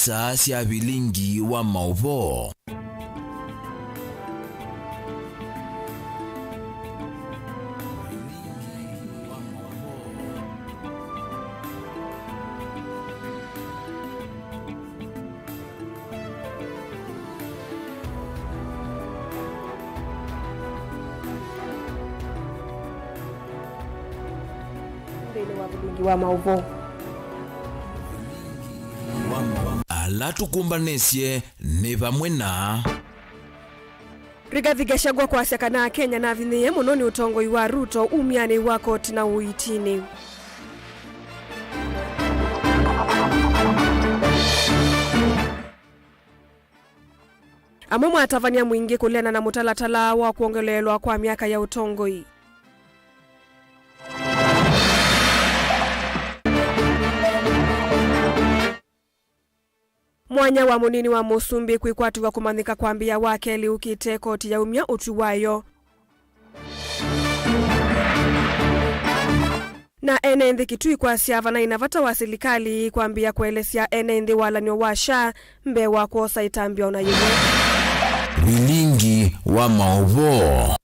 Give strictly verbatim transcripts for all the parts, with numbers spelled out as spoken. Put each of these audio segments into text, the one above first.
Star sya vilingi wa maũvoo. Nthĩnĩ wa vilingi wa maũvoo. Ala tũkũmbanĩsye nĩ vamwe na Rigathi Gachagua kwasya kana Akenya navinyĩĩe mũno nĩ ũtongoi wa Ruto umyanĩ wa koti na ũitinĩ. Amwe matavany'a mwingĩ kũleana na mũtalatala wa kwongeleelwa kwa myaka ya ũtongoi. Mwanya wa mũnini wa mũsumbĩ kwĩkwatĩw'a kũmanyĩka kwambĩĩa wakelĩ ũkĩte, koti yaumya ũtwi wayo. Na ene nthĩ Kitui kwasya vanaĩ na vata wa silikalĩ kwambĩĩa kũelesya ene nthĩ walany'o wa SHA mbee wa kwosa ĩtambya o na yĩmwe. Vilingi wa maũvoo.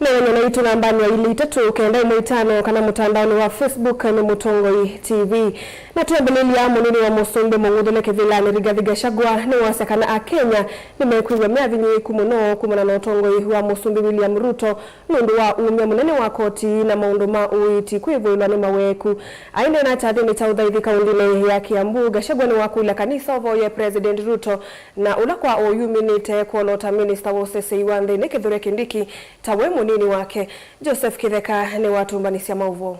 Nĩ wanyana itũ nambanĩ ya ilĩ itatũ kenda ĩmwe itano kana mũtandaonĩ wa Facebook nĩ Mũtongoi T V. Na twambĩlĩlya, mũnini wa mũsumbĩ mũng'uthũle kĩvĩlanĩ Rigathi Gachagua nĩwasya kana Akenya nĩmekwĩw'a meavinyĩĩku mũno kumana na ũtongoi wa mũsumbĩ William Ruto nũndũ wa umya mũnene wa koti na maũndũ ma ũiiti kwĩvũĩlwa nĩ maweeku. Aineena kyathĩnĩ kya ũthaithi kaũndĩnĩ ya Kiambu, Gachagua nĩwakũlya kanisa ũvoye President Ruto, na ũla kwa oyu minĩte kwolota minista wa ũsesei wa nthĩnĩ Kithure Kindiki ta we mũnini wake. Joseph Kitheka nĩwatũmbanĩsya maũvoo.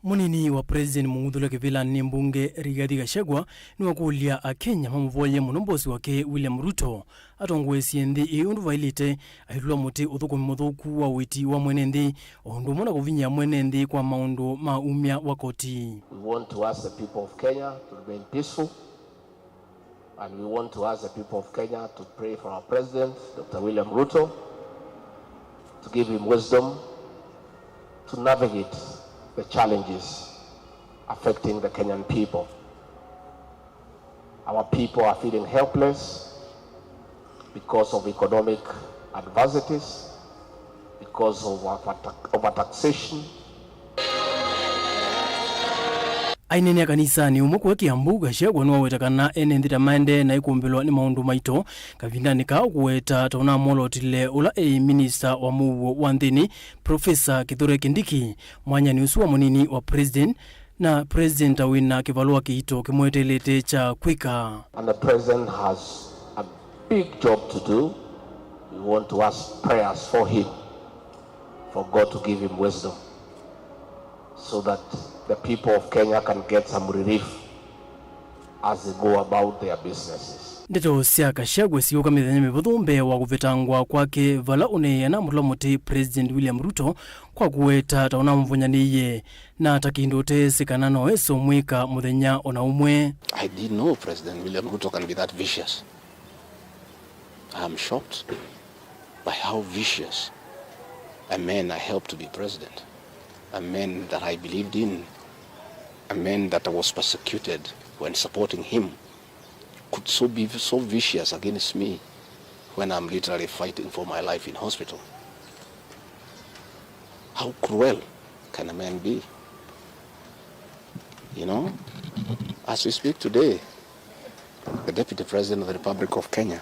Mũnini wa President mũng'uthũle kĩvĩlanĩ mbunge Rigathi Gachagua nĩwakũlya Akenya mamũvoye mũno mbosi wake William Ruto atongoesye nthĩ ĩĩ ũndũ vaĩlĩte, ailũla mũtĩ ũthũkũmi mũthũku wa ũiiti wa mwene nthĩ, o ũndũ ũmwe na kũvinyĩa mwene nthĩ kwa maũndũ ma umya wa koti. We want to ask the people of Kenya to remain peaceful, and we want to ask the people of Kenya to pray for our president, Doctor William Ruto, to give him wisdom to navigate the challenges affecting the Kenyan people. Our people are feeling helpless because of economic adversities, because of overta-, overtaxation. Aineenea kanisanĩ ũmwe kũya Kiambu, Gachagua nĩwaweta kana ene nthĩ ta maendee na ĩkũmbĩlwa nĩ maũndũ maito kavindanĩ kaa ũkũweta ta ũnamwolotile ũla eĩ minista wa mũuo wa nthĩnĩ, Profesa Kithure Kindiki. Mwanyanĩ ũsu wa mũnini wa president, na president wĩna kĩvalũa kĩito kĩmweteelete kya kwĩka. And the president has a big job to do. We want to ask prayers for him, for God to give him wisdom, so that the people of Kenya can get some relief as they go about their businesses. Ndeto sya Gachagua siũka mĩthenya mĩvũthũ mbee wa kũvetangwa kwake, vala ũneena mũtũla mũtĩ President William Ruto kwa kũweta ta ũnamũvũnyanĩie na ta kĩndũ ũteesĩ kana no ese ũmwĩka mũthenya o na ũmwe. I didn't know President William Ruto can be that vicious. I am shocked by how vicious a man I helped to be president, a man that I believed in, a man that I was persecuted when supporting him, could so be so vicious against me when I'm literally fighting for my life in hospital. How cruel can a man be? You know, as we speak today, the Deputy President of the Republic of Kenya,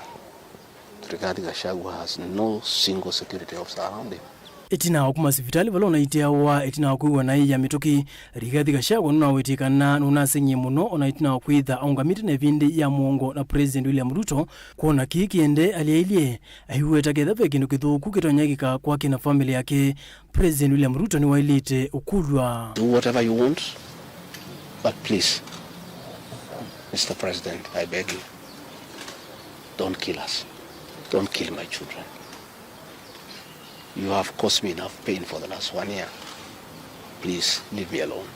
Rigathi Gachagua, has no single security officer around him. Ĩtina wa kuma sivitalĩ vala ũnaitĩawa ĩtina wa kwĩw'a na ĩia mĩtũkĩ, Rigathi Gachagua nũnawĩtie kana nũnaseng'ie mũno ona ĩtina wa kwĩtha aũngamĩte na ĩvĩndĩ ya mũongo na President William Ruto. Kwona kĩĩ kĩende, alyaĩlye aiweta ketha ve kĩndũ kĩthũku kĩtonya ĩkĩka kwake na famĩlĩ yake, President William Ruto nĩwaĩlĩte ũkũlw'a. Do whatever you want, but please, Mister President, I beg you, don't kill us. Don't kill my children. You have caused me enough pain for the last one year. Please, leave me alone.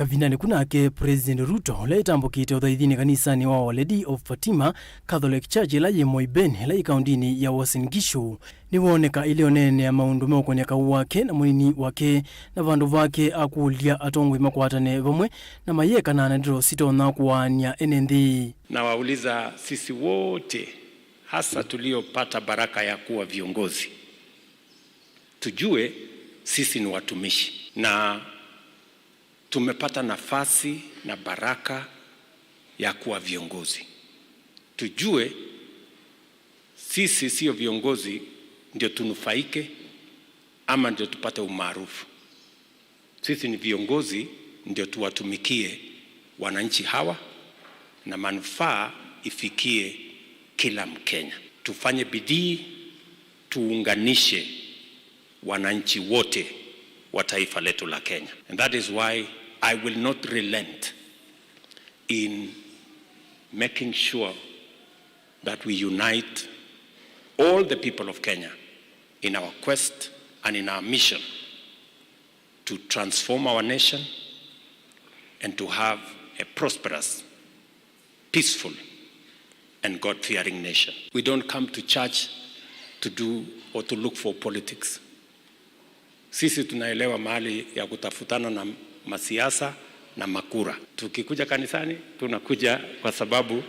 Kavindanĩ ku nake, President Ruto, ũla ĩtambũkĩte ũthaithinĩ kanisanĩ wa Our Lady of Fatima Catholic Church, ĩla yĩ Moiben, ĩla yĩ kaũndinĩ ya Uasin Gishu, nĩwooneka ĩleoneenea maũndũ meũkonĩa kau wake na mũnini wake, na vandũ vake akũlya atongoi makwatane vamwe na mayĩekana na ndeto sitonya kũaany'a ene nthĩ. Nawauliza sisi wote, hasa tuliopata baraka ya kuwa viongozi, tujue sisi ni watumishi na tumepata nafasi na baraka ya kuwa viongozi. Tujue sisi sio viongozi ndio tunufaike ama ndio tupate umaarufu. Sisi ni viongozi ndio tuwatumikie wananchi hawa na manufaa ifikie kila Mkenya. Tufanye bidii, tuunganishe wananchi wote wa taifa letu la Kenya. And that is why I will not relent in making sure that we unite all the people of Kenya in our quest and in our mission to transform our nation and to have a prosperous, peaceful, and God-fearing nation. We don't come to church to do or to look for politics. Sisi tunaelewa mahali ya kutafutana na masiasa na makura. Tukikuja kanisani, tunakuja kwa sababu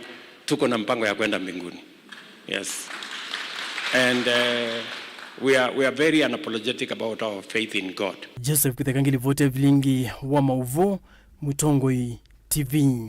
tuko na mpango ya kwenda mbinguni. Yes. And, uh, we are, we are very unapologetic about our faith in God. Joseph Kitheka ngilivoti ya vilingi wa maũvoo, Mũtongoi T V.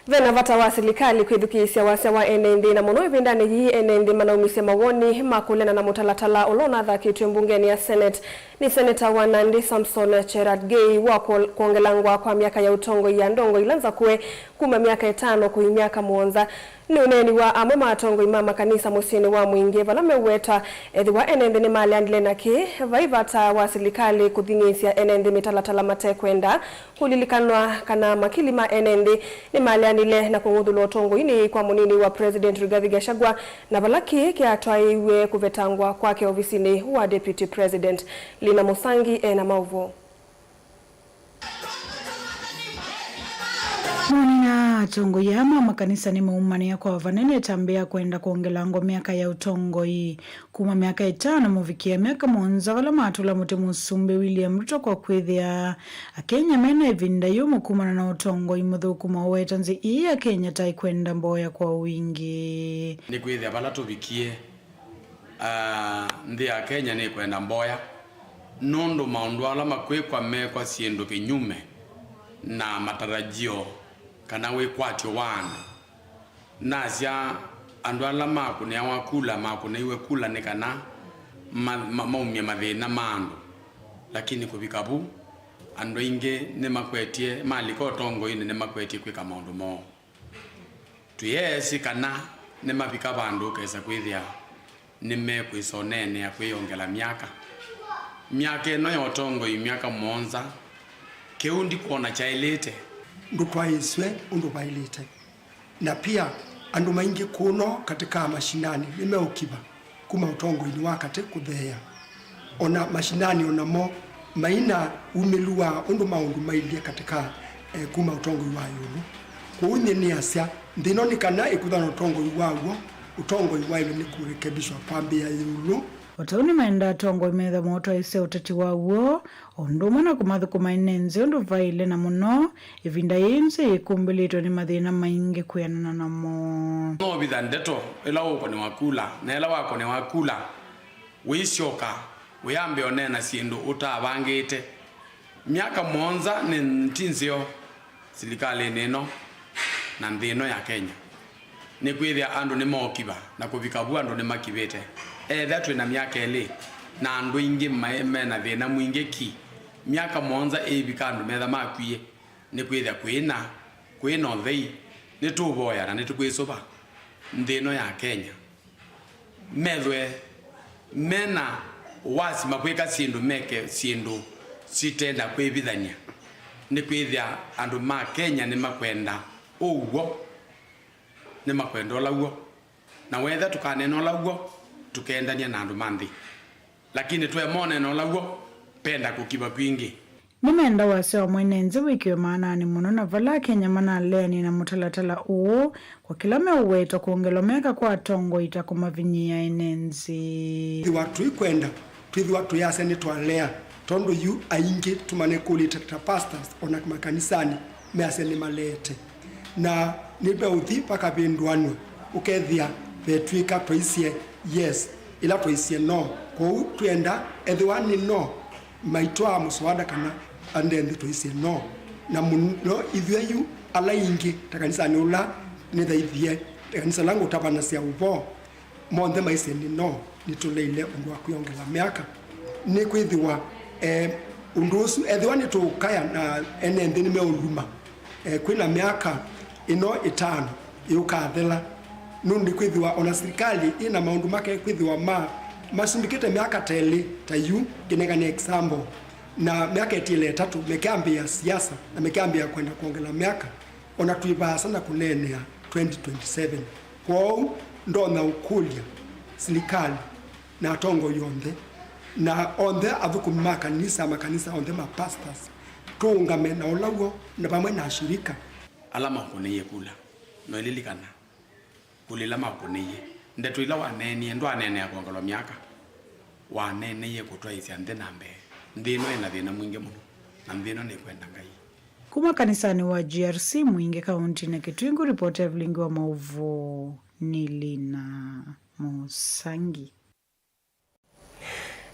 Ve na vata wa silikalĩ kwĩthukĩĩsya wasya wa ene nthĩ, na mũno ĩvindanĩ yĩĩ ene nthĩ manaumisye mawoni ma kũleana na mũtalatala ũla ũnathakĩtw'e mbungenĩ ya Senate nĩ seneta wa Nandi Samson Cherargei wa kwol-, kwongelangwa kwa myaka ya ũtongoi ya ndongoi ila nzakũe kuma myaka ĩtano kũi myaka mũonza. Nĩ ũneeni wa amwe ma atongoi ma makanisa mũsyĩnĩ wa Mwingĩ, vala meũweta ethĩwa ene nthĩ nĩmaleanile na kĩĩ, vai vata wa silikalĩ kũthing'ĩĩsya ene nthĩ mĩtalatala matekwenda kũlilikanwa kana makili ma ene nthĩ nĩmaleanile na kũng'uthũlwa ũtongoinĩ kwa mũnini wa President Rigathi Gachagua, na vala kĩĩ kĩatwaĩiw'e kũvetangwa kwake ovisinĩ wa Deputy President. Lina Mũsangi e na maũvoo. Moni na atongoi aa ma makanisa nĩmaumanĩa kwa vanene ĩtambya ya kwenda kwongelangwa myaka ya ũtongoi. Kuma myaka ĩtano mũvikĩa myaka mũonza vala matũla mũtĩ Mũsumbĩ William Ruto kwa kwĩthĩa Akenya mena ĩvinda yũmũ kumana na ũtongoi mũthũku, maweta nzĩ ii Akenya ta ĩkwenda mboya kwa wingĩ. Nĩkwĩthĩa vala tũvikie, ah, nthĩ ya Kenya nĩkwenda mboya, nũndũ maũndũ ala makwĩkwa mekwa syĩndũ kĩnyume na matarajio kana wĩkwatyo wa andũ. Nasya andũ ala makũnĩawa kula makũnĩiwe kula nĩ kana ma, ma, maumye mathĩna ma andũ, lakini kũvika vu, andũ aingĩ nĩmakwetye, malika ũtongoinĩ nĩmakwetye kwĩka maũndũ moo. Twĩeesĩ kana nĩmavika vandũ ũkesa kwĩthĩa nĩmekwĩsa ũneenea kwĩyongela myaka. Myaka ĩno ya ũtongoi, myaka mũonza, kĩu ndikwona kyaĩlĩte. Ndũtwaĩĩsw'e ũndũ vaĩlĩte. Na pia, andũ maingĩ kũno katĩ ka mashinani nĩmeũkiva kuma ũtongoinĩ wa katĩ kũtheea. O na mashinani o namo maina umĩlu wa ũndũ maũndũ mailyĩ katĩ ka, eh, kuma ũtongoi wa ĩũlũ. Kwoou nyie nĩasya, nthĩ ĩno nĩ kana ĩkũthwa na ũtongoi wa w'o, ũtongoi waĩlwe nĩ kũrekebishwa kwambĩĩa ĩũlũ. O ta ũu nĩmaendaa atongoi methwa maũtwaĩĩsya ũteti wa w'o, o ũndũ ũmwe na kũmathũkũma ene nzĩ ũndũ vaĩle, na mũno ĩvinda yĩĩ nzĩ yĩkumbĩlĩtwe nĩ mathĩna maingĩ kwĩanana namo. No ũvitha ndeto ĩla ũkũnewa kula, na ĩla wakũnewa kula, wĩsyoka wĩambĩa ũneena syĩndũ ũtavangĩte. Myaka mũonza nĩ, ti nzeo silikalĩnĩ ĩno na nthĩ ĩno ya Kenya. Nĩkwĩthĩa andũ nĩmookiva, na kũvika vu andũ nĩmakivĩte. Ethĩa twĩ na myaka ĩlĩ, na andũ aingĩ maĩ me na thĩna mwingĩ ki, myaka mũonza ĩivika andũ metha makwie, nĩkwĩthĩa kwĩna, kwĩna ũthei. Nĩtũũvoya na nĩtũkwĩsũva nthĩ ĩno ya Kenya methwe mena wasima kwĩka syĩndũ, meke syĩndũ sitenda kwĩvithany'a, nĩkwĩthĩa andũ ma Kenya nĩmakwenda ũw'o, nĩmakwenda ũla w'o. Na wetha tũkaneena ũla w'o, tũkendany'a na andũ ma nthĩ. Lakini twaema ũneena ũla w'o, penda kũkiva kwingĩ. Nĩmenda wasya wa mwene nthĩ wĩkĩwe maananĩ mũno, na vala Akenya manaleanie na mũtalatala ũũ, kwa kĩla meũweta kwongelwa myaka kwa atongoi ta kũmavinyĩĩa ene nthĩ. Ĩthĩwa tũikwenda twĩthĩwa tũyasya nĩtwalea, tondũ yu aingĩ tũmanĩkũlĩte ta pastors o na makanisanĩ measya nĩmaleete. Na nĩtweũthi vakavĩndũanw'a, ũkethĩa vetw'ĩka twaisye yes ĩla twaisye no. Kwoou twĩenda ethĩwa nĩ no, maitwaa mũsoada kana ande nthĩ twaisye no. Na mũno ithyĩ yu ala ingĩ ta kanisanĩ ũla nĩthaithie, ta kanisa ũla ngũtavanasya ũvoo, monthe maisye nĩ no, nĩtũleile ũndũ wa kwĩongela myaka. Nĩkwĩthĩwa, eh, ũndũ ũsu, ethĩwa nĩtũũkaya na ene nthĩ nĩmeũluma, eh, kwĩna myaka ĩno ĩtano ĩũkathela, nũndũ nĩkwĩthĩwa ona silikalĩ ĩna maũndũ make kwĩthĩwa ma, masundĩkĩte myaka ta ĩlĩ ta yu, ngĩnengane example, na myaka ĩtiele ĩtatũ mekyambĩĩa siasa na mekyambĩĩa kwenda kwongela myaka, ona twĩ vaasa na kũneenea twenty twenty-seven. Kwoou ndonya ũkũlya silikalĩ na atongoi onthe, na onthe athũkũmi ma kanisa, makanisa onthe, ma pastors, tũũngame na ũla w'o, na vamwe na ashirika. Ala makũnĩie kula, noililikana kula ila makũnĩie. Ndeto ila waneenie, ndwaneenea kwongelwa myaka, waneeneie kũtwaĩĩsya nthĩ na mbee. Nthĩ ĩno ĩna thĩna mwingĩ mũno, na nthĩ ĩno nĩkwenda Ngai. Kuma kanisanĩ wa G R C Mwingĩ, kauntinĩ ya Kitui, ngũripota Evelyn wa Maũvoo nĩ Lina Mũsangi.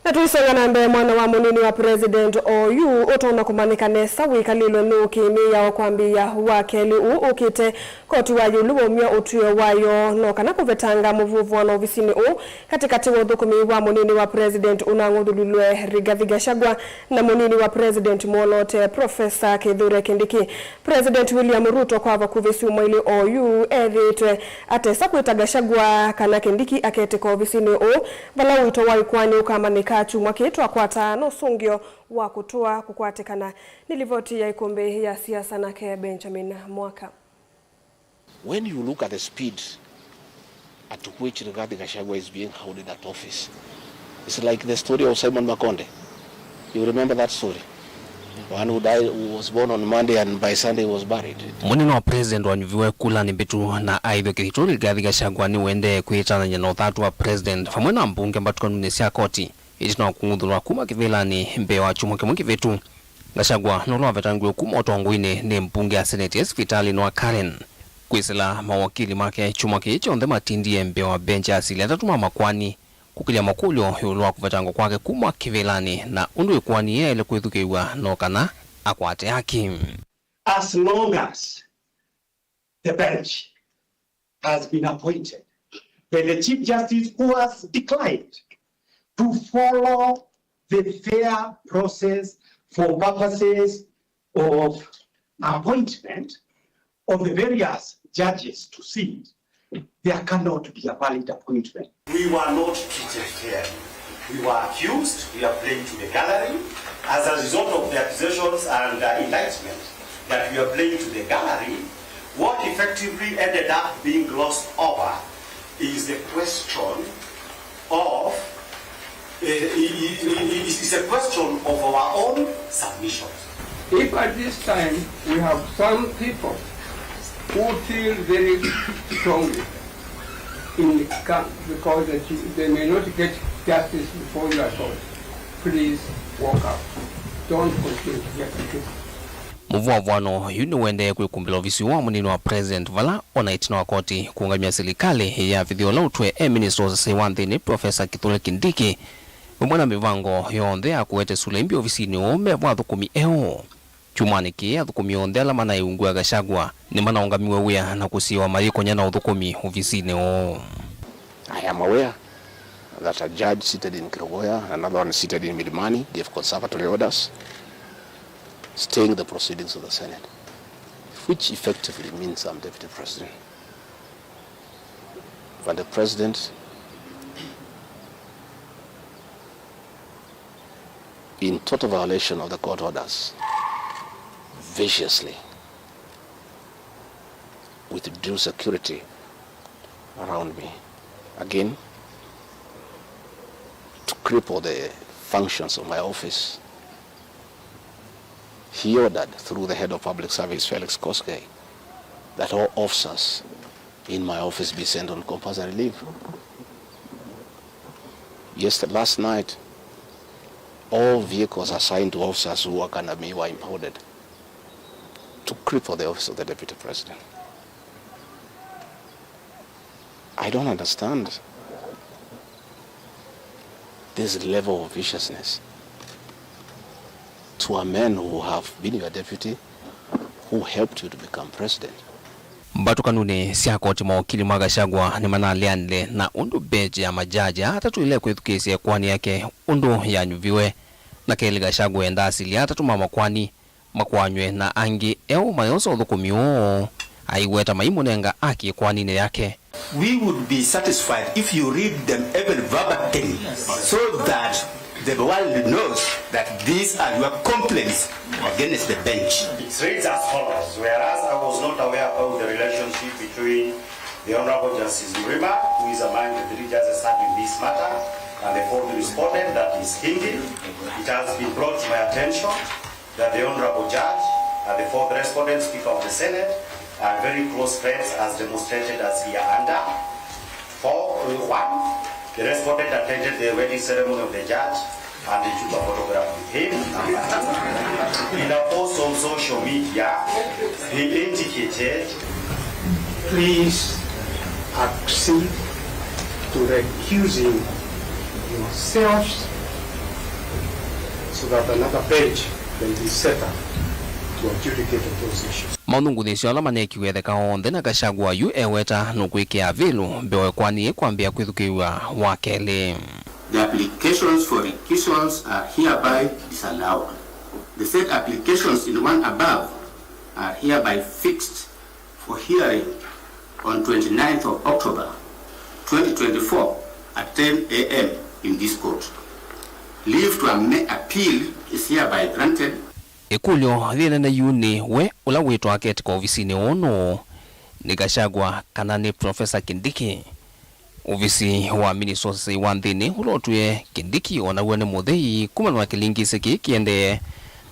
Na tũisonga na mbee, mwana wa mũnini wa President oyu ũtonya kũmanyĩka nesa wĩkalĩlwe nũũ kĩ-mĩao kwambĩĩa wa kelĩ ũũ ũkĩte. Koti wa ĩũlũ waumya ũtw'ĩo wayo no kana kũvetanga mũvũvũano ovisinĩ ũũ katĩkatĩ wa ũthũkũmi wa mũnini wa President ũnang'ũthũlilwe Rigathi Gachagua na mũnini wa President mwoloote Professor Kithure Kindiki. President William Ruto kwa vakuvĩ syumwa ilĩ oyu ethĩĩtwe atesa kwĩta Gachagua kana Kindiki aketĩka ovisinĩ ũũ, vala ũito wa ĩkoani ũkamanyĩka kyumwa kĩĩ twakwata na ũsũngĩo wa kũtũa kũkwatĩkana. Nĩ livoti ya ĩkũmbĩ ya siasa nake Benjamin Mwaka. When you look at the speed at which Rigathi Gachagua is being held in that office, it's like the story of Simon Makonde. You remember that story? One who died, who was born on Monday and by Sunday was buried. Mũnini wa president wanyuviwe kulanĩ mbĩtu na aĩthwe kĩthito, Rigathi Gachagua nĩwendee kwĩtanany'a na ũthatu wa president vamwe na mbunge mbatũkanunĩ sya koti. Ĩtina wa kũng'uthũlwa kuma kĩvĩlanĩ mbee wa kyumwa kĩmwe kĩvĩtu, Gachagua nũla wavetangiwe kuma ũtongoinĩ nĩ mbunge ya seneti e sivitalĩnĩ wa Karen. Kwĩsĩla mawakili make kyumwa kĩĩ kyonthe matindie mbee wa bench ya asili atatũ ma makoani kũkĩlya makũlyo ĩũlũ wa kũvetangwa kwake kuma kĩvĩlanĩ na ũndũ ĩkoani yaĩle kwĩthukĩĩw'a no kana akwate haki. As long as the bench has been appointed by the Chief Justice, who has declined to follow the fair process for purposes of appointment of the various judges to seat, there cannot be a valid appointment. We were not treated fairly. We were accused, we are playing to the gallery. As a result of the accusations and, uh, indictment that we are playing to the gallery, what effectively ended up being glossed over is the question of, uh, i- i- i- is a question of our own submissions. If at this time we have some people who feel very strongly in camp because that you, they may not get justice before your court, please walk out. Don't continue to get the case. Mũvũavũano yu nĩwendee kwĩkumbĩla ovisi wa mũnini wa president, vala ona ĩtina wa koti kũũngamya silikalĩ ya vĩthyo ũla ũtwĩe e minister wa ũsasai wa nthĩnĩ, Professor Kithure Kindiki, vamwe na mĩvango yonthe ya kũete sula imbya ovisinĩ ũũ, me vo athũkũmi eũ. Kyumwanĩ kĩĩ, athũkũmi onthe ala manaĩ ungu wa Gachagua nĩmanaũngamiwe wĩa na kũsiĩĩwa mayĩkonya na ũthũkũmi ovisinĩ ũũ. I am aware that a judge seated in Kerugoya and another one seated in Milimani gave conservatory orders staying the proceedings of the Senate, which effectively means I'm deputy president. But the president, in total violation of the court orders, viciously, with due security around me, again, to cripple the functions of my office, He ordered through the head of public service, Felix Koskei, that all officers in my office be sent on compulsory leave. Yesterday, last night, all vehicles assigned to officers who work under me were impounded to cripple the office of the deputy president. I don't understand this level of viciousness to a man who have been your deputy, who helped you to become president. Mbatũkanunĩ sya koti, mawakili ma Gachagua nĩmanaleanile na ũndũ mbenji ya majaji atatũĩle kwĩthukĩĩsya ĩkoani yake ũndũ yanyuviwe. Na kelĩ, Gachagua endaa asilia atatũ ma makoani makũanywe na angĩ eũ mayosa ũthũkũmi ũũ, aiweta maimũnenga aki ĩkoaninĩ yake. We would be satisfied if you read them even verbatim, so that the world knows that these are your complaints against the bench. It reads as follows. Whereas I was not aware about the relationship between the Honorable Justice Mrima, who is among the three judges serving this matter, and the fourth respondent, that is Kingi, it has been brought to my attention that the Honorable Judge and the fourth respondent, Speaker of the Senate, are very close friends as demonstrated as here under. For, uh, one, the respondent attended the wedding ceremony of the judge and they took a photograph with him. Number two, in a post on social media, he indicated. Please accede to recusing yourselves so that another bench can be set up to adjudicate those issues. Maũthũngũthĩsyo ala manekiwe etheka onthe na Gachagua yu eweta nũkwĩkĩa avĩlũ mbee wa ĩkoani kwambĩĩa kwĩthukĩĩw'a wa kelĩ. The applications for recusals are hereby disallowed. The said applications in one above are hereby fixed for hearing on twenty-ninth of October twenty twenty-four at ten a m in this court. Leave to ame-, appeal is hereby granted. Ĩkũlyo yĩnene yu nĩ we ũla wĩtwa aketĩka ovisinĩ ũũ nũũ? Nĩ Gachagua kana nĩ Professor Kindiki? Ovisi wa minista ũsesei wa nthĩnĩ ũla ũtwĩe Kindiki o naw'o nĩ mũthei kumana na kĩlingĩsĩ kĩĩ kĩendee,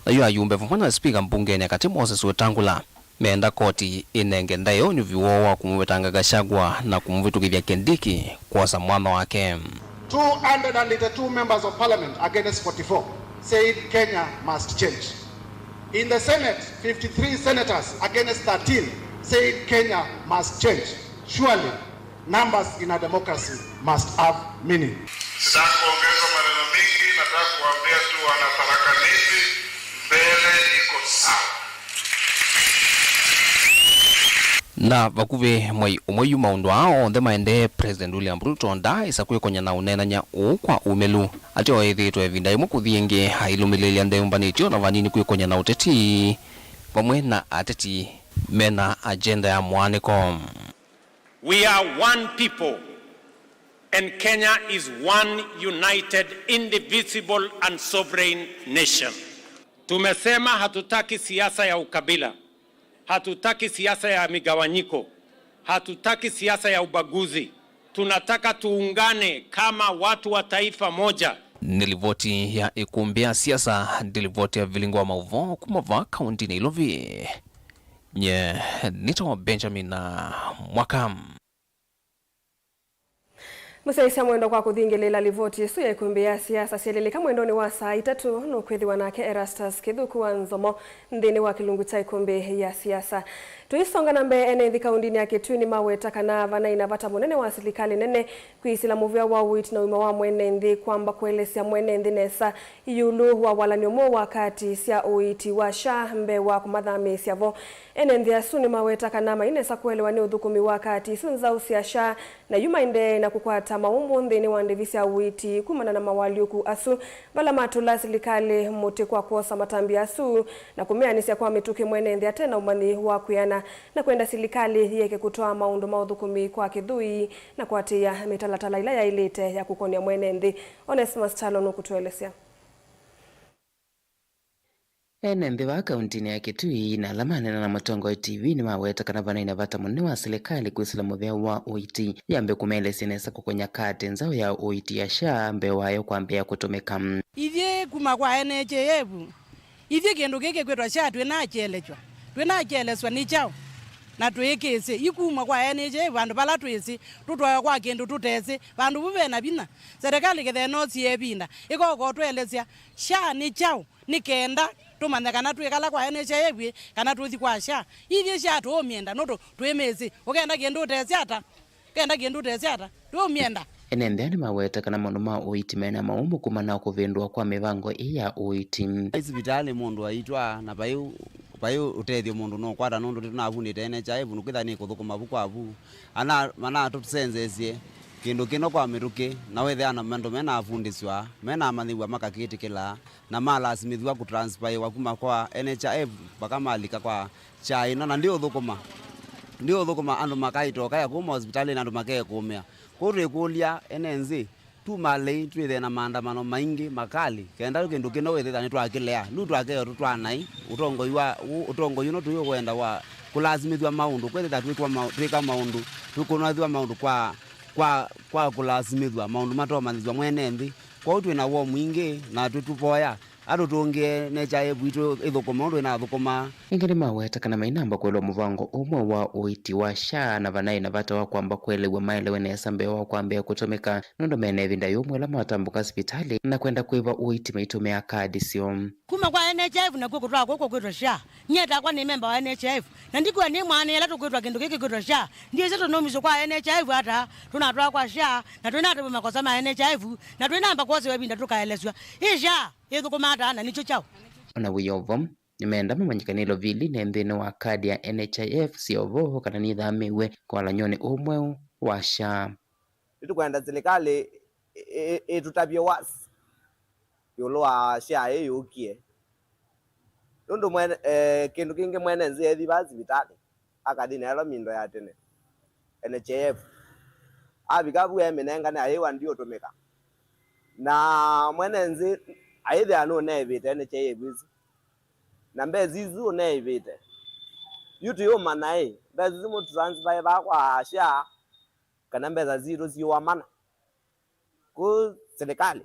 na yu ayumbe vamwe na spika mbungenĩ ya katĩ Moses Wetangula meenda koti ĩnenge ndaĩa ũnyuvi woo wa kũmũvetanga Gachagua na kũmũvĩtũkĩthya Kindiki kwosa mwanya wake. Two hundred and eighty-two members of parliament against forty-four said Kenya must change. In the Senate, fifty-three senators against thirteen said Kenya must change. Surely, numbers in a democracy must have meaning. Sitaki kuongeza maneno mingi, nataka kuambia tu wana Tharaka Nithi, mbele iko sawa. Na vakuvĩ mwei ũmwe yu maũndũ aa onthe maendee, President William Ruto ndaaĩsa kwĩkony'a na ũneenany'a ũũ kwa ũmĩlu. Ateo ethĩĩtwe ĩvinda yĩmwe kũthi ĩngĩ ailũmĩlĩĩlya ndeũmbanĩtye o na vanini kwĩkony'a na ũteti vamwe na ateti mena agenda ya mũaanĩko. We are one people and Kenya is one united, indivisible and sovereign nation. Tumesema hatutaki siasa ya ukabila, hatutaki siasa ya migawanyiko, hatutaki siasa ya ubaguzi. Tunataka tuungane kama watu wa taifa moja. Nĩ livoti ya ĩkũmbĩ ya siasa, nĩ livoti ya vilingo wa maũvoo kuma vaa kaũntinĩ Nairobi. Nye nĩtawa Benjamin Mwaka. Mũsyaĩĩsya mwendwa kwa kũthingĩlĩĩla livoti ĩsu ya ĩkũmbĩ ya siasa syelelĩka mwendonĩ wa saa itatũ, nũkwĩthĩwa nake Erastus Kĩthuku wa Nzomo nthĩnĩ wa kĩlungu kya ĩkũmbĩ ya siasa. Tũisonga na mbee, ene nthĩ kaũndinĩ ya Kitui nĩmaweta kana vanaĩ na vata mũnene wa silikalĩ nene kwĩsĩla mũvĩa wa ũiiti na ũima wa mwene nthĩ, kwamba kũelesya mwene nthĩ nesa ĩũlũ wa walany'o mweũ wa kaati sya ũiiti wa SHA mbee wa kũmathamĩĩsya vo. Ene nthĩ asu nĩmaweta kana mainesa kũelewa nĩ ũthũkũmi wa kaati isu nzaũ sya SHA, na yu maendee na kũkwata maũmbũ nthĩnĩ wa ndĩvi sya ũiiti kumana na mawalyũku asu, vala matũla silikalĩ mũtĩ kwa kwosa matambya asu na kũmeanĩsya kwa mĩtũkĩ mwene nthĩ ate na ũmanyi wa kwĩana, na kwenda silikalĩ yĩeke kũtwaa maũndũ ma ũthũkũmi kwa kĩthũi na kũatĩĩa mĩtalatala ĩla yaĩlĩte ya kũkonea mwene nthĩ. Onesmus Kyalo nũkũtũelesya. Ene nthĩ vaa kaũntinĩ ya Kitui na ala maneena na Mũtongoi T V nĩmaweta kana vanaĩ na vata mũnene wa silikalĩ kwĩsĩla mũvĩa wa ũiiti yambe kũmaelesya nesa kũkonya kaati nzaũ ya ũiiti ya SHA mbee wayo kwambĩĩa kũtũmĩka. Ithyĩ kuma kwa N H I F, Ithyĩ kĩndũ kĩĩ kĩkwĩtwa SHA twĩnakyelesw'a, twĩnakyelesw'a nĩ kyaũ? Na twĩkĩsĩ ikuma kwa N H I F, vandũ vala twĩsĩ, tũtwaĩwa kwa kĩndũ tũtesĩ, vandũ vu ve na vinya. Serikali kĩthenosie ĩvinda ĩkokotwelesya SHA nĩ kyaũ, nĩ kenda tũmanye kana twĩkala kwa N H I F ĩ, kana tũthi kwa SHA. Ithyĩ SHA tũũmyenda nũndũ twĩmĩsĩ. Ũkenda kĩndũ ũtesĩ ata? Kenda kĩndũ ũtesĩ ata, ndũũmyenda. Ene nthĩ nĩmaweta kana maũndũ ma ũiiti mena maũmũ kumana na kũvĩndũa kwa mĩvango ĩĩ ya ũiiti. Vai sivitalĩ mũndũ aitwa na vai, vai ũtethyo mũndũ nũkwata, nũndũ nĩtũnavundĩte N H I F nũkwĩtha nĩkũthũkũma vu kwa vu. Ana manatũsenzeesye kĩndũ kĩno kwa mĩtũkĩ, na wĩthĩa na andũ menavundĩsw'a, menamanyĩw'a makakĩtĩkĩla, na malasimĩthw'a kũtransfaiwa kuma kwa N H I F mpaka malika kwa SHA ĩno, na ndiũthũkũma, ndiũthũkũma andũ makaitoka ya kuma hospitalini, andũ makekũmĩa. Kwoou twĩkũlya ene nthĩ, tumalei twĩthĩe na maandamano maingĩ makali, kenda kĩndũ kĩno wĩthĩtha nĩtwakĩlea. Yu twakeo tũtwanai, ũtongoi wa, ũ-, ũtongoi ũno tũyũkwenda wa kũlasimĩthw'a maũndũ, kwĩthĩtha twĩkwa ma-, twĩka maũndũ, tũkũnwathw'a maũndũ kwa, kwa, kwa kũlasimĩthw'a, maũndũ matomanyĩthw'a mwene nthĩ. Kwoou twĩ na woo mwingĩ, na twĩtũvoya atũtũngĩe N H I F itũ ĩthũkũme ũndũ ĩnathũkũmaa. Ĩngĩ nĩmaweta kana mainamba kũĩlwa mũvango ũmwe wa ũiiti wa SHA, na vanaĩ na vata wa kwamba kũelew'a maelewe nesa mbee wa kwambĩĩa kũtũmĩka, nũndũ mena ĩvinda yũmũ ĩla matambũka sivitalĩ na kwenda kũĩva ũiiti maitũmĩa kadi syoo. Kuma kwa N H I F nakw'o kũtwaa kũkũ kwĩtwa SHA. Nyie takwa nĩ memba wa N H I F, na ndikw'a nĩ mwana ĩla tũkwĩtwa kĩndũ kĩkĩ kwĩtwa SHA. Ndiĩsĩ tũnaumisye kwa N H I F ata, tũnatwaa kwa SHA, na twĩnatavw'a makosa ma N H I F, na twĩnamba kwosewa ĩvinda tũkaelesw'a. Ĩ SHA ĩthũkũmaa ata na nĩkyo kyaũ? Ona wĩ o vo, nĩmeenda mamanyĩkanĩlo vili ne nthĩnĩ wa kadi ya N H I F sya ũvoo kana nĩthamĩĩw'e kwa ũlany'onĩ ũũ mweũ wa SHA. Nĩtũkwenda silikalĩ ĩ-, ĩ-, ĩtũtavye wazi ĩũlũ wa SHA ĩĩ yũkie. Nũndũ mwene, eh, kĩndũ kĩngĩ mwene nzĩ ethi vaa sivitalĩ, akathi nayo mindo ya tene, N H I F. Avika vu emĩnengane ayĩwa ndiũtũmĩka. Na mwene nzĩ ayĩthĩa nũneevĩte N H I F ĩsu. Na mbesa isu ũneevĩte. Yu tũyũmanya ĩ, mbesa isu mũtũtransfae vaa kwa SHA, kana mbesa sitũ siũamana. Kũ silikalĩ,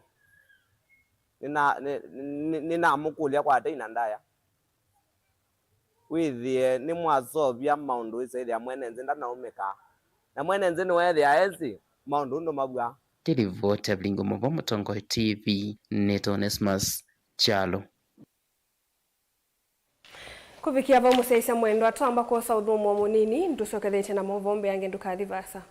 nĩna-, nĩ-, nĩ-, nĩnamũkũlya kwa tei na ndaya. Wĩthĩe nĩmwasovya maũndũ wĩsethĩa mwene nzĩ ndanaũmĩka. Na mwene nzĩ nĩweethĩa esĩ maũndũ ũndũ mavw'a. Kĩlivoti ya Vilingi Mũvoo Mũtongoi T V, nĩtwa Onesmus Kyalo. Kũvikĩa vau mũsyaĩĩsya mwendwa, twamba kwosa ũthũmũo mũnini, nĩtũsyokethĩtye na maũvoo mbeange, ndũkathi vaasa.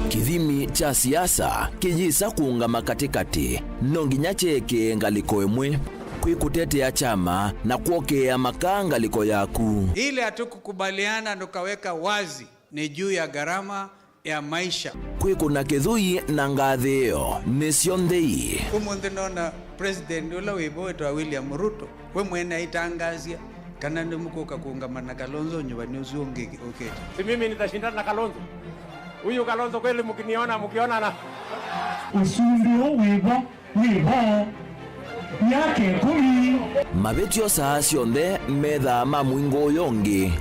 Kĩthimi kya siasa kĩyĩsa kũũngama katĩkatĩ, no nginya kyeekĩe ngalĩko ĩmwe. Kwĩ kũtetea kyama na kwokĩĩa makaa ngalĩko yaku. Ile hatukukubaliana tukaweka wazi ni juu ya gharama ya maisha. Kwĩkũna kĩthũi na ngathĩĩo nĩsyo nthei. Ũmũnthĩ nona president ũla wĩ vo wĩtawa William Ruto, we mwene aitangaasya kana nĩmũkũka kũũngama na Kalonzo nyuvani ũsu ũngĩ ũkĩte. Si mimi nitashindana na Kalonzo? Huyu Kalonzo kweli mkiniona, mkionana? Ũsumbĩ ũũ wĩ vo wĩ vo myaka ĩkũmi. Mavĩtyo saa syonthe methaa ma mũingo ũyũ ũngĩ.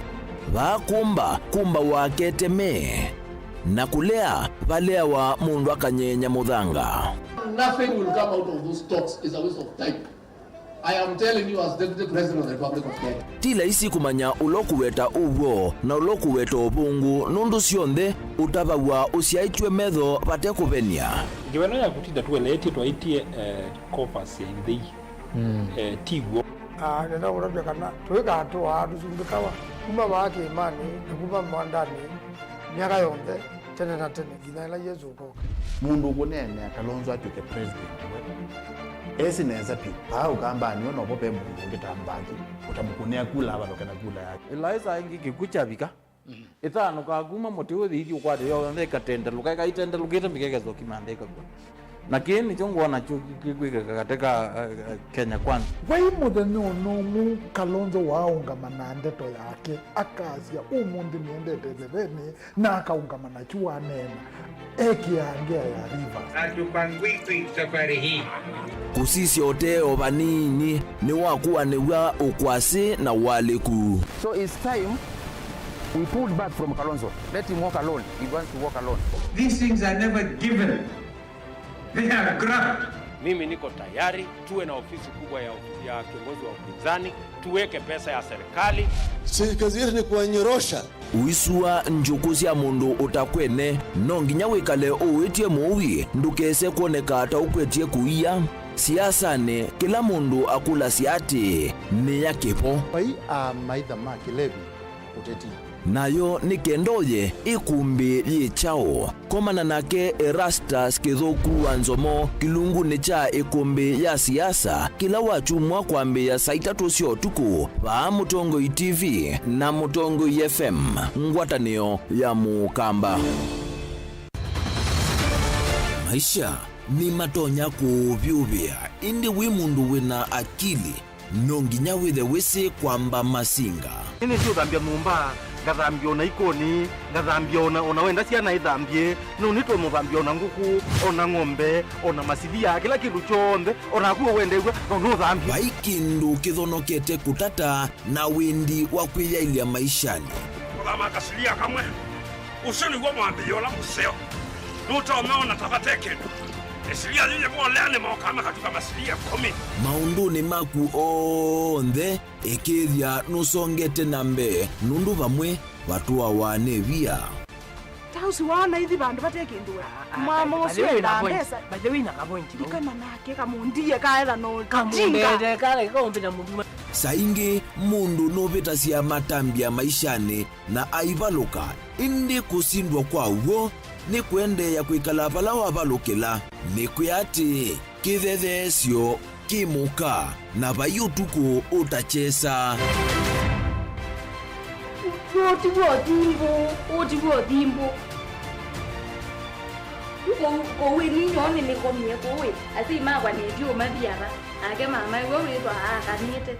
Vaa kũmba, kũmbawa keteme, na kũlea valeawa mũndũ akanyeenya mũthanga. Nothing will come out of those talks. It's a waste of time. I am telling you as Deputy President of the Republic of Kenya. Ti laisi kũmanya ũla ũkũweta ũw'o na ũla ũkũweta ũvũngũ, nũndũ syonthe ũtavaw'a ũsyaĩtw'e metho vate kũvenia. Ngewa ĩno ya kũtinda tũeleetye twaĩtye, eh, coffers ya ithei, eh, ti w'o. Ah, nenda kũtavya kana tũikatũaa tũsumbĩkawa kuma vaa kĩĩmanĩ na kuma mwandanĩ myaka yonthe, tene na tene, nginya ĩla Yesũ ũkooka. Mũndũ ũkũneenea Kalonzo atw'ĩke president we esĩ nesa vyũ. Vaa Ũkambanĩ ũũ novo ve mũndũ ũngĩ ta Mbaki ũtamũkũnĩa kula avalũke na kula yake. Ĩlaĩsa ĩngĩ kĩkw'ũ kyavika, ĩthanũkaa kuma mũtĩ ũyũ ĩthi ũkwate yonthe ĩkatendelũka, ĩkaitendelũkĩte mĩkekethwa kĩmanthe ĩkakw'a. Na kĩĩ nĩkyo ngwona kyo kĩkwĩkĩka katĩ ka, eh, eh, Kenya Kwanza. Vai mũthenya ona ũmwe Kalonzo waaũngama na ndeto yake, akasya, "Ũmũnthĩ nĩendete ĩthevenĩ," na akaũngama nakyu waneena, ekĩaa ngea ya Rivers. Hatupangwiki safari hii. Kũsisya ũtee o vanini nĩwakuanĩw'a ũkwasĩ na ũalĩku. So it's time We pulled back from Kalonzo. Let him walk alone. He wants to walk alone. These things are never given. They are grabbed. Mimi niko tayari tuwe na ofisi kubwa ya, ya kiongozi wa upinzani, tuweke pesa ya serikali. Serikali yetu ni kuwanyorosha. Ũisua njũkũ sya mũndũ ũtakwene, no nginya wĩkale ũwĩtye mũui ndũkese kwoneka ta ũkwetye kũia. Siasanĩ, kĩla mũndũ akũlasya atĩĩ, nĩ ya kĩvo. Vai amaitha ma kĩlevi ũteti. Nayo nĩ kenda ũye ĩkũmbĩ yĩ kyaũ? Komana nake Erastus Kĩthũku wa Nzomo kĩlungunĩ kya ĩkũmbĩ ya siasa kĩla wakyumwa kwambĩĩa saa itatũ sya ũtukũ vaa Mũtongoi T V na Mũtongoi F M, ngwatanĩo ya Mũkamba. Maisha nĩmatonya kũũvyũvĩa, ĩndĩ wĩ mũndũ wĩna akili, no nginya wĩthe wĩsĩ kwamba masinga. Nĩnĩsĩ ũthambya nyũmba, ngathambya ona ikoni, ngathambya ona, ona wenda syana ithambye, no nĩtonya ũthambya ona ngũkũ, ona ng'ombe, ona masilia, kĩla kĩndũ kyonthe, ona naku wendeew'a, no nũthambye. Vai kĩndũ kĩthonokete kũtata na wĩndi wa kwĩyaĩlya maishanĩ. Kũthama kasilia kamwe. Ũsu nĩw'o mwambĩĩo ũla mũseo. Nũtonya ona ta vate kĩndũ. Ĩsilia yĩyĩvolea nĩmokaa makatuka masilia ĩkũmi. Maũndũnĩ maku onthe, ĩkĩĩthya nũsongete na mbee, nũndũ vamwe vatũawa nĩ via. Ta ũsu waona ithi vandũ vate kĩndũ we. Mama ũsu enda mbesa. By the way, na kavointi vau. Ikana nake kamundie kaetha no kamundete kale kaũmbĩta mũndũ. Saa ingĩ mũndũ nũvĩtasya matambya maishanĩ na aivalũka, ĩndĩ kũsindwa kwa w'o nĩ kũendeea kwĩkala vala wavalũkĩla. Nĩkwĩa atĩĩ, kĩthetheesyo kĩ mũka, na vai ũtukũ ũtakyesa. Ũũ ti w'o thimbũ, ũũ ti w'o thimbũ. Yu kũu, kũu ĩ ninyoo nĩnĩkomie kũu ĩ, asyai makwa nĩtyo mathi ava, nake mama ĩwe wĩthwa aakanĩte.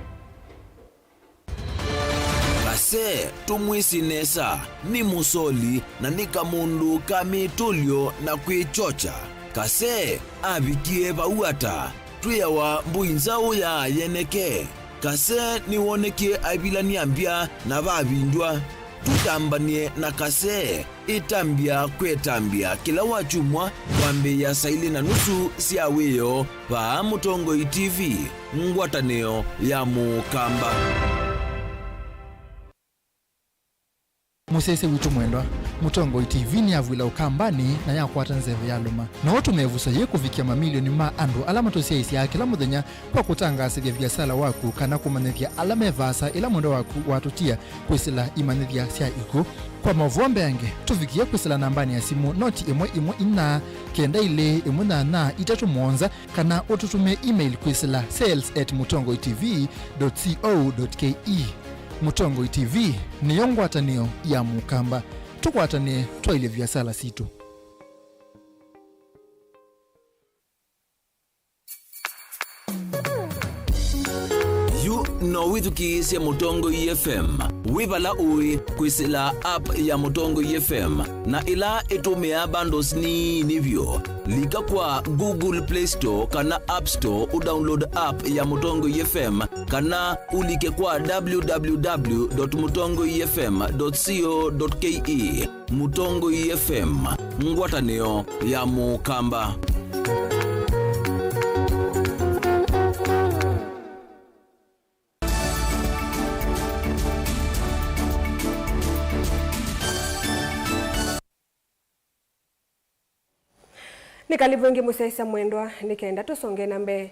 Kasee, tũmwĩsĩ nesa, nĩ mũsoli na nĩ kamũndũ ka mĩtũlyo na kwĩkyokya. Kasee avikie vau ata? Twĩawa mbũi nzaũ ya yeneke. Kasee nĩwonekie aivilany'a mbya na vavindw'a. Tũtambany'e na Kasee. Ĩtambya kwĩ ĩtambya kĩla wakyumwa kwambĩĩa saa ilĩ na nusu sya wĩoo vaa Mũtongoi T V, ngwatanĩo ya Mũkamba. Mũsyaĩĩsya witũ mwendwa, Mũtongoi T V nĩyavw'ĩla Ũkambanĩ na yakwata nzeve yalũma. No ũtũme ĩvuso yĩĩ kũvikĩa mamilioni ma andũ ala matũsyaĩĩsyaa kĩla mũthenya kwa kũtangaasĩthya viasala waku kana kũmanyĩthya ala me vaasa ĩla mwendwa waku watũtia kwĩsĩla imanyĩthya sya ikw'ũ. Kwa maũvoo mbeange, tũvikĩe kwĩsĩla nambanĩ ya simũ noti ĩmwe ĩmwe inya kenda ilĩ ĩmwe nyanya itatũ mũonza, kana ũtũtũmĩe email kwĩsĩla sales at mũtongoi T V dot co dot K E. Mũtongoi T V nĩyo ngwatanĩo ya Mũkamba. Tũkwatanĩe twaĩlye viasala sitũ. Yu no wĩthukĩĩsye Mũtongoi F M wĩ vala ũĩ kwĩsĩla app ya Mũtongoi F M, na ĩla ĩtũmĩaa bundles nini vyũ. Lika kwa Google Play Store kana App Store ũdownload app ya Mũtongoi F M, kana ũlike kwa w w w dot mũtongoi f m dot co dot k e. Mũtongoi F M, ngwatanĩo ya Mũkamba. Nĩ kalivu ĩngĩ mũsyaĩĩsya mwendwa, nĩ kenda tũsonge na mbee.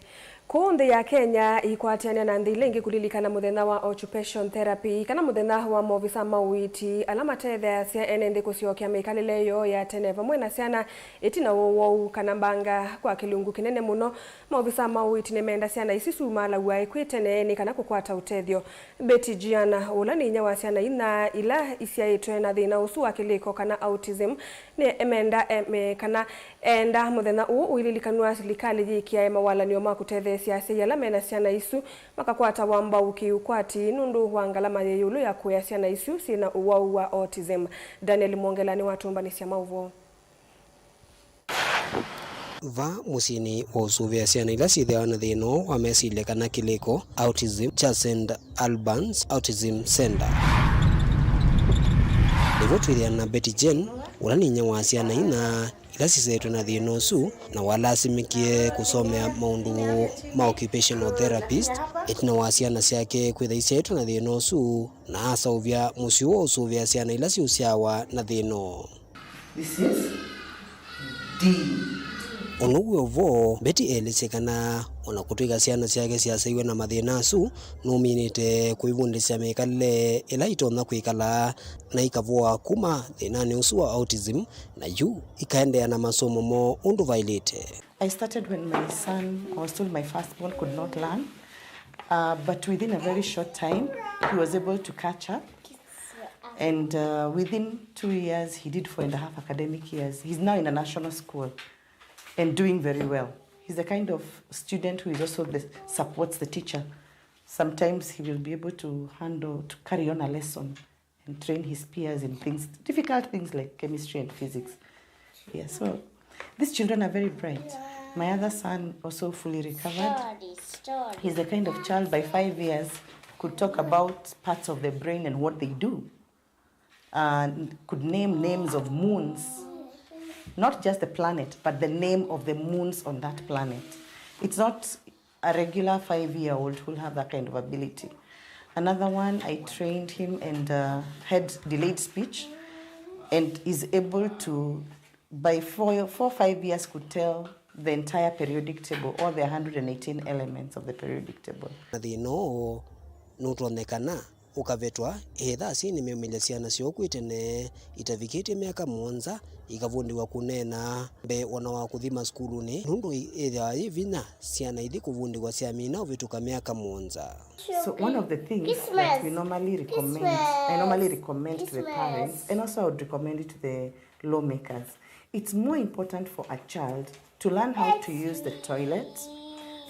Kũũ nthĩ ya Kenya, ikwatĩanĩa na nthĩ ila ingĩ kũlilikana mũthenya wa Occupation Therapy, kana mũthenya wa maovisa ma ũiiti ala matetheeasya ene nthĩ kũsyokea mĩkalĩle yoo ya tene vamwe na syana ĩtina wa ũwau kana mbanga. Kwa kĩlungu kĩnene mũno, maovisa ma ũiiti nĩmenda syana isu siumalaw'a ĩkw'ĩ tene nĩ kana kũkwata ũtethyo. Betty Giana, ũla nĩ inya wa syana inya ila isyaĩtwe na thĩna ũsu wa kĩlĩko kana autism, nĩ emenda eme kana eenda mũthenya ũũ ũililikanw'a silikalĩ yĩkĩae mawalany'o ma kũtetheesya asyai ala mena syana isu makakwatawa mbau kĩ-ũkwati nũndũ wa ngalama yĩ ĩũlũ ya kũea syana isu syĩ na ũwau wa autism. Daniel Mwongela nĩwatũmbanĩsya maũvoo. Vaa mũsyĩnĩ wa ũsũvĩa syana ila syĩthĩawa na thĩna ũũ wa mesilya kana kĩlĩko, autism, kya Saint Albans Autism Center. Vo twĩthĩa na Betty Jane, ũla nĩ inyia wa syana inya ila sisyaĩtwe na thĩna ũsu, na walasimĩkie kũsomea maũndũ ma occupational therapist ĩtina wa syana syake kwĩtha isyaĩtwe na thĩna ũsu, na aseũvya mũsyĩ ũũ ũsũvĩaa syana ila siũsyawa na thĩna ũũ. This is D. Ũndũ wĩ o vo, Betty elĩsye kana o na kũtw'ĩka syana syake syasaiwe na mathĩna asu, nũminĩte kũivundĩsya mĩkalĩle ĩla itonya kwĩkala na ikavoa kuma thĩnanĩ ũsu wa autism, na yu ikaendeea na masomo moo ũndũ vaĩlĩte. I started when my son, I was told my firstborn could not learn, uh, but within a very short time, he was able to catch up. And uh, within two years, he did four and a half academic years. He's now in a national school and doing very well. He's the kind of student who is also the, supports the teacher. Sometimes he will be able to handle, to carry on a lesson and train his peers in things, difficult things like chemistry and physics. Yeah, so these children are very bright. My other son also fully recovered. He's the kind of child by five years could talk about parts of the brain and what they do. Uh, could name names of moons. Not just the planet, but the name of the moons on that planet. It's not a regular five-year-old who'll have that kind of ability. Another one, I trained him and uh, had delayed speech and is able to, by four, four, five years, could tell the entire periodic table, all the one hundred and eighteen elements of the periodic table. Na thĩna ũũ nũtonyekana ũkavetwa, etha asyai nĩmeumĩlya syana syoo kwĩ tene itavikĩtye myaka mũonza ikavundĩwa kũneena mbee o na wa kũthi masukulunĩ, nũndũ ĩthĩawa yĩ vinya syana ithi kũvundĩwa syamina ũvĩtũka myaka mũonza. So one of the things that we normally recommend, I normally recommend to the parents, and also I would recommend it to the lawmakers, it's more important for a child to learn how to use the toilet,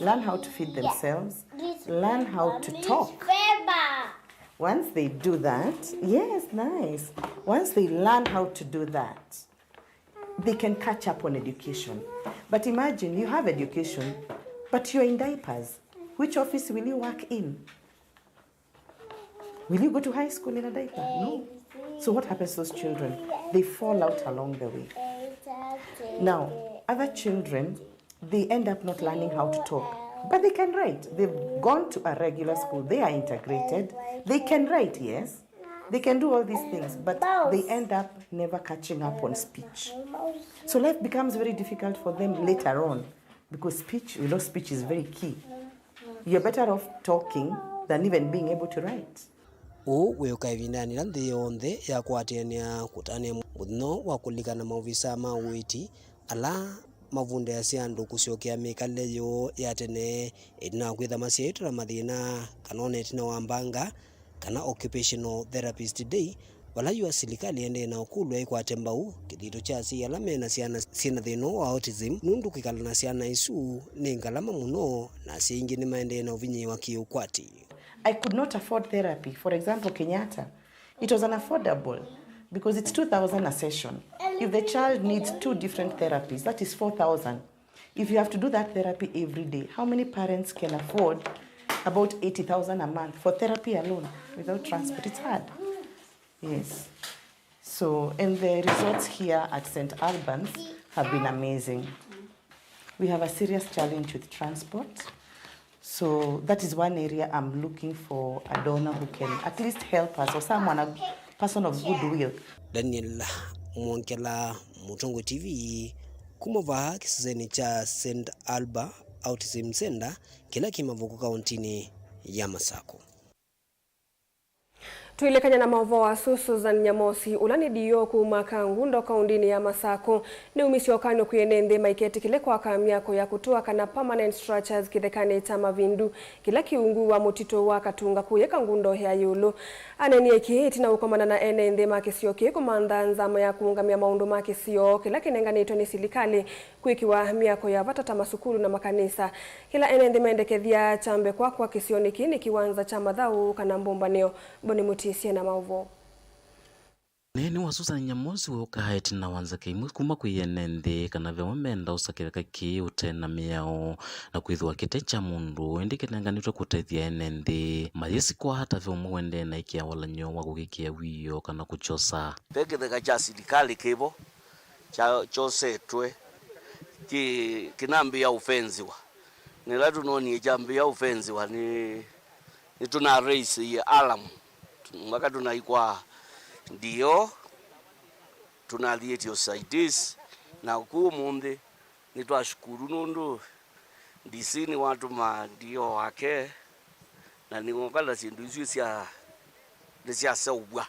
learn how to feed themselves, learn how to talk. Once they do that, yes, nice. Once they learn how to do that, they can catch up on education. But imagine you have education, but you're in diapers. Which office will you work in? Will you go to high school in a diaper? No. So what happens to those children? They fall out along the way. Now, other children, they end up not learning how to talk. But they can write. They've gone to a regular school. They are integrated. They can write, yes. They can do all these things, but they end up never catching up on speech. So life becomes very difficult for them later on. Because speech, you know, speech is very key. You're better off talking than even being able to write. Ũũ wĩũka ĩvindanĩ ĩla nthĩ yonthe yakwatĩanĩa kũtanĩa mũthenya wa kũlikana maovisaa ma ũiiti ala mavundĩasya andũ kũsyokea mĩkalĩle yoo ya tene ĩtina wa kwĩtha masyaĩtwe na mathĩna kana ona ĩtina wa mbanga kana Occupational Therapist Day, vala yu silikalĩ ĩendee na ũkũlw'a ĩkwate mbau kĩthito kya asyai ala me na syana syĩ na thĩna ũũ wa autism, nũndũ kwĩkala na syana isu nĩ ngalama mũno, na asyai aingĩ nĩmaendee na ũvinyĩĩwa kĩ-ũkwati. I could not afford therapy. For example, Kenyatta, it was unaffordable because it's two thousand a session. If the child needs two different therapies, that is four thousand. If you have to do that therapy every day, how many parents can afford about eighty thousand a month for therapy alone without transport? It's hard. Yes. So, and the results here at Saint Albans have been amazing. We have a serious challenge with transport. So that is one area I'm looking for a donor who can at least help us, or someone, a person of goodwill. Daniel Mwongela, Mũtongoi T V, kuma vaa kĩsesenĩ kya Saint Alba Autism Center, kĩla kĩ Mavuku, kaũntĩnĩ ya Masakũ. Twĩlĩkany'a na maũvoo asu, Susan Nyamosi, ũla nĩ D O kuma Kangundo, kaũntĩnĩ ya Masakũ, nĩumisye ũkany'o kwĩ ene nthĩ maiketĩkĩle kwaka myako ya kũtũa kana permanent structures kĩthekanĩ kya Mavindu, kĩla kĩ ungu wa mũtitũ wa Katunga kũya Kangundo ya ĩũlũ. Aneenie kĩĩ ĩtina ũkomana na ene nthĩ ma kĩsio kĩĩ kũmantha nzama ya kũũngamya maũndũ ma kĩsio kĩla kĩnenganĩtwe nĩ silikalĩ kwĩkĩwa myako ya vata ta masukulu na makanisa. Kĩla ene nthĩ mendekethya kyambe kwakwa kĩsionĩ kĩĩ nĩ kĩwanza kya mathaũ kana mbũmbanĩo. Mboni Mũtĩsye na maũvoo. Neeni wa Susan Nyamosi wĩũkaa ĩtina wa nzaka imwe kuma kwĩ ene nthĩ kana ve ũmwe menda ũsa kĩtheka kĩĩ ũte na mĩao, na kwĩthĩwa kĩte kya mũndũ, ĩndĩ kĩnenganĩtwe kũtethya ene nthĩ. Mayĩsikwa ata ve ũmwe ũendee na ĩkĩa walany'o wa kũkĩkĩa wĩoo kana kũkyosa? Ve kĩtheka kya silikalĩ kĩvo kya-, kyosetwe kĩ-, kĩnambĩĩa ũfenziwa. Na ĩla tũnoonie kyambĩĩa ũfenziwa, nĩ, nĩtũna raise alarm mpaka tũnaikwa D O, tũnathiĩtye O C I Ds, na kũ ũmũnthĩ nĩtwashukuru nũndũ D C nĩwatũma D O wake, na nĩwoka na syĩndũ isu sya, nĩsyaseũvw'a,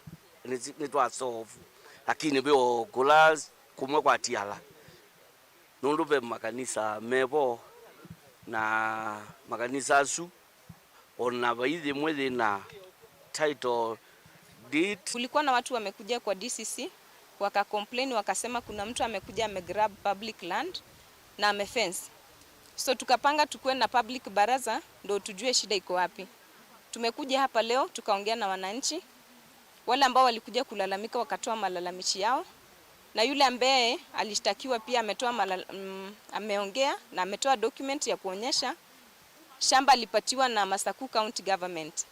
nĩsi-, nĩtwasolve, lakini ve o kũla kũmwe kwatiala, nũndũ ve makanisa mevo, na makanisa asu o na vai yĩmwe yĩna title deed. Kulikuwa na watu wamekuja kwa D C C, waka complain, wakasema kuna mtu amekuja amegrab public land na amefence. So tukapanga tukuwe na public baraza ndo tujue shida iko wapi. Tumekuja hapa leo tukaongea na wananchi. Wale ambao walikuja kulalamika wakatoa malalamishi yao, na yule ambaye alishtakiwa pia ametoa malal-, mm, ameongea na ametoa document ya kuonyesha shamba alipatiwa na Masaku County Government,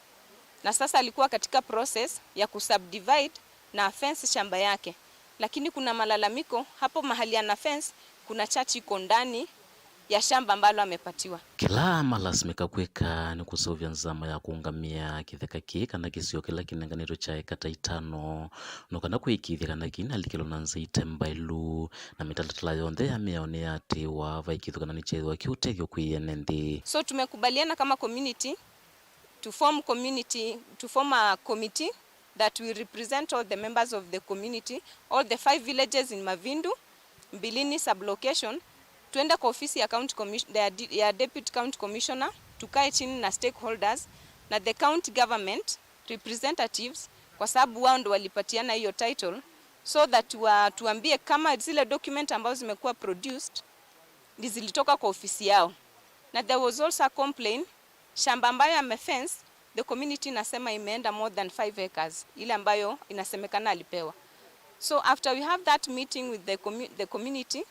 na sasa alikuwa katika process ya kusubdivide na afence shamba yake, lakini kuna malalamiko hapo mahali ana fence kuna church iko ndani ya shamba ambalo amepatiwa. Kĩla malasimĩka kwĩka nĩ kũseũvya nzama ya kũũngamĩa kĩtheka kĩĩ kana kĩsio kĩla kĩnenganĩtwe kya eka ta itano, no kana kũĩkĩĩthya kana kĩinalikĩlwa na nzĩa ite mbaĩlu, na mĩtalatala yonthe ya mĩao nĩyaatĩĩwa, vai kĩthũkananĩ kyeethĩwa kĩ ũtethyo kwĩ ene nthĩ. So tumekubaliana kama community to form community, to form a committee that will represent all the members of the community, all the five villages in Mavindu, Mbilini sub-location, tuende kwa ofisi ya county commis-, ya di-, ya deputy county commissioner, tukae chini na stakeholders na the county government representatives, kwa sababu wao ndo walipatiana hiyo title, so that wa-, tuambie kama zile document ambazo zimekuwa produced ni zilitoka kwa ofisi yao. Na there was also a complaint, shamba ambayo amefence, the community inasema imeenda more than five acres, ile ambayo inasemekana alipewa. So after we have that meeting with the commu-, the community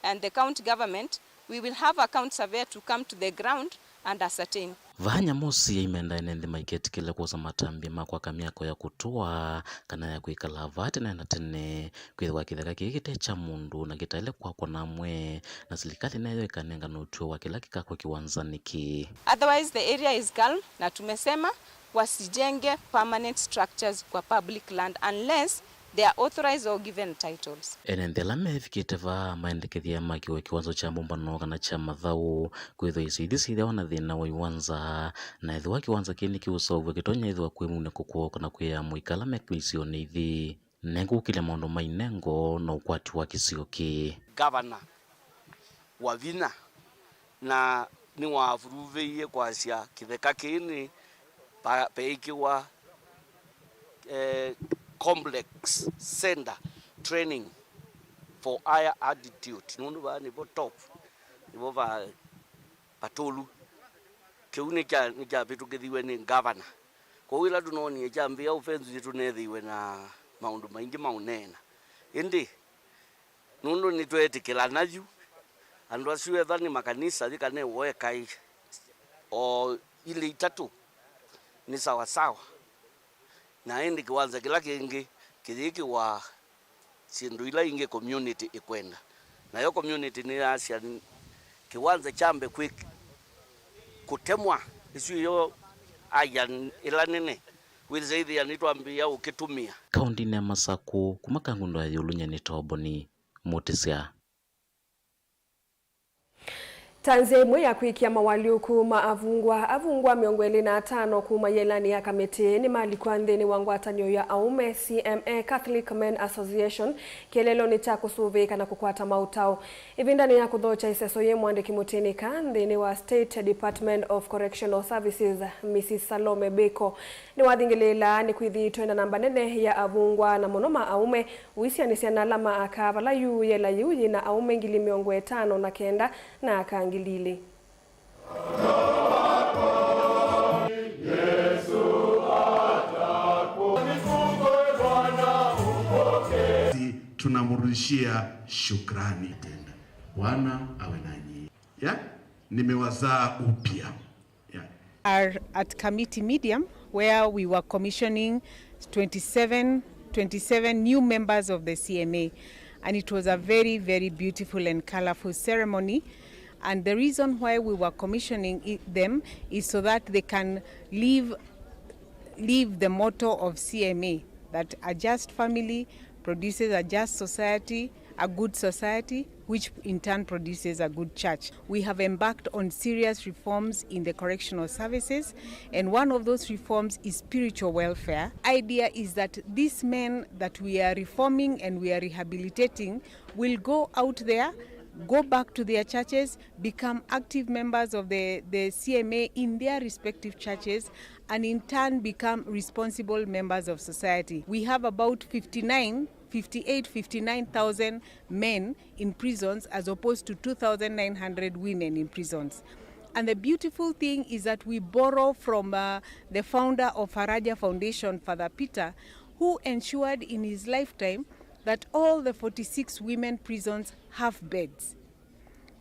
and the county government, we will have a county surveyor to come to the ground and ascertain. Vaa Nyamosi aimenda ene nthĩ maiketĩkĩle kwosa matambya ma kwaka myako ya kũtũa kana ya kwĩkala vaa tene na tene, kwĩthĩwa kĩtheka kĩĩ kĩte kya mũndũ na kĩtaĩle kwakwa na amwe, na silikalĩ neyo ĩkanengane ũtw'o wa kĩla kĩkakwa kĩwanzanĩ kĩĩ. Otherwise the area is calm, na tumesema wasijenge permanent structures kwa public land unless they are authorized or given titles. Ene nthĩ ala mevikĩte vaa maendekethya makĩwe kĩwanza kya mbũmbano kana kya mathaũ, kwĩthwa isio ithi syĩthĩawa na thĩna wa iwanza, na ethĩwa kĩwanza kĩĩ nĩkĩũseũvw'a kĩtonya ĩthĩwa kwĩ munĩko kwoo kana kwĩ amũika ala me isionĩ ithi. Nĩngũkĩlya maũndũ ma inengo na ũkwati wa kĩsio kĩĩ. Gavana wa vinya, na nĩwavuruvĩie kwasya kĩtheka kĩĩ nĩ pa-, peĩkĩwa, eh, complex center training for higher altitude, nũndũ vaa nĩvo top, nĩvo va patũlu. Kĩu nĩkya-, nĩkyavĩtũkĩthiw'e nĩ gavana. Kwoou ĩla tũnoonie kyambĩĩa ũfenzi nĩtũneethĩiwe na maũndũ maingĩ ma ũneena. Ĩndĩ nũndũ nĩtweetĩkĩlana yu, andũ asu ethwa nĩ makanisa yĩkana ĩw'o ekaĩ o ilĩ itatũ nĩ sawa sawa, na ĩndĩ kĩwanza kĩla kĩngĩ kĩyĩkĩwa syĩndũ ila ingĩ community ĩkwenda. Nayo community nĩyasya kĩwanza kyambe kwĩ kũtemwa, ĩsu ĩyo aya ĩla nene, wĩthĩithĩa nĩtwambĩĩa ũkĩtũmĩa. Kaũndĩnĩ ya Masakũ, kuma Kangundo ya ĩũlũ, nyie nĩ Toboni Mũtĩsya. Ta nzĩa ĩmwe ya kwĩkĩa mawalyũku ma avungwa, avungwa mĩongo ĩlĩ na atano kuma yĩelanĩ ya kamĩtĩ nĩmalikwa nthĩnĩ wa ngwatanĩo ya aũme C M A, Catholic Men Association, kĩeleelonĩ kya kũsũvĩĩka na kũkwata maũtao. Ĩvindanĩ ya kũthokya ĩseso yĩĩ, mũandĩki mũtĩnĩka nthĩnĩ wa State Department of Correctional Services, Missus Salome Biko, nĩwathingĩlĩĩlaa nĩkwĩthĩĩtwe na namba nene ya avungwa, na mũno ma aũme, ũisianĩsya na ala ma aka, vala yu yĩela yĩu yĩ na aũme ngili mĩongo ĩtano na kenda na aka ngili ilĩ. Tunamrudishia shukrani tena. Bwana awe nanyi. Ya, nimewazaa upya. Yeah. Are at Kamiti Medium, where we were commissioning twenty-seven, twenty-seven new members of the C M A. And it was a very, very beautiful and colorful ceremony. And the reason why we were commissioning i- them is so that they can live, live the motto of C M A, that a just family produces a just society, a good society, which in turn produces a good church. We have embarked on serious reforms in the correctional services, and one of those reforms is spiritual welfare. Idea is that these men that we are reforming and we are rehabilitating will go out there, go back to their churches, become active members of the, the C M A in their respective churches, and in turn become responsible members of society. We have about fifty-nine, fifty-eight, fifty-nine thousand men in prisons as opposed to two thousand nine hundred women in prisons. And the beautiful thing is that we borrow from uh, the founder of Faraja Foundation, Father Peter, who ensured in his lifetime that all the forty-six women prisons have beds.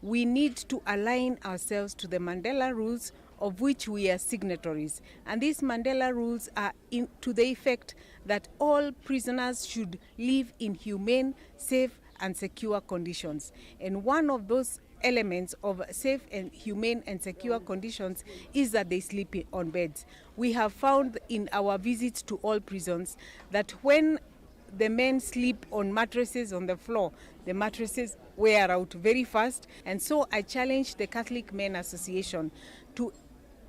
We need to align ourselves to the Mandela rules, of which we are signatories. And these Mandela rules are in, to the effect that all prisoners should live in humane, safe, and secure conditions. And one of those elements of safe and humane and secure conditions is that they sleep i- on beds. We have found in our visits to all prisons that when the men sleep on mattresses on the floor, the mattresses wear out very fast. And so I challenge the Catholic Men Association to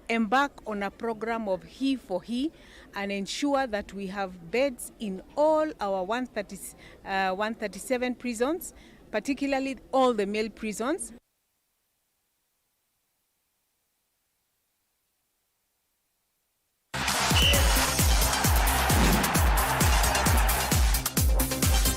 embark on a program of he for he and ensure that we have beds in all our one thirty, uh, one thirty-seven prisons, particularly all the male prisons.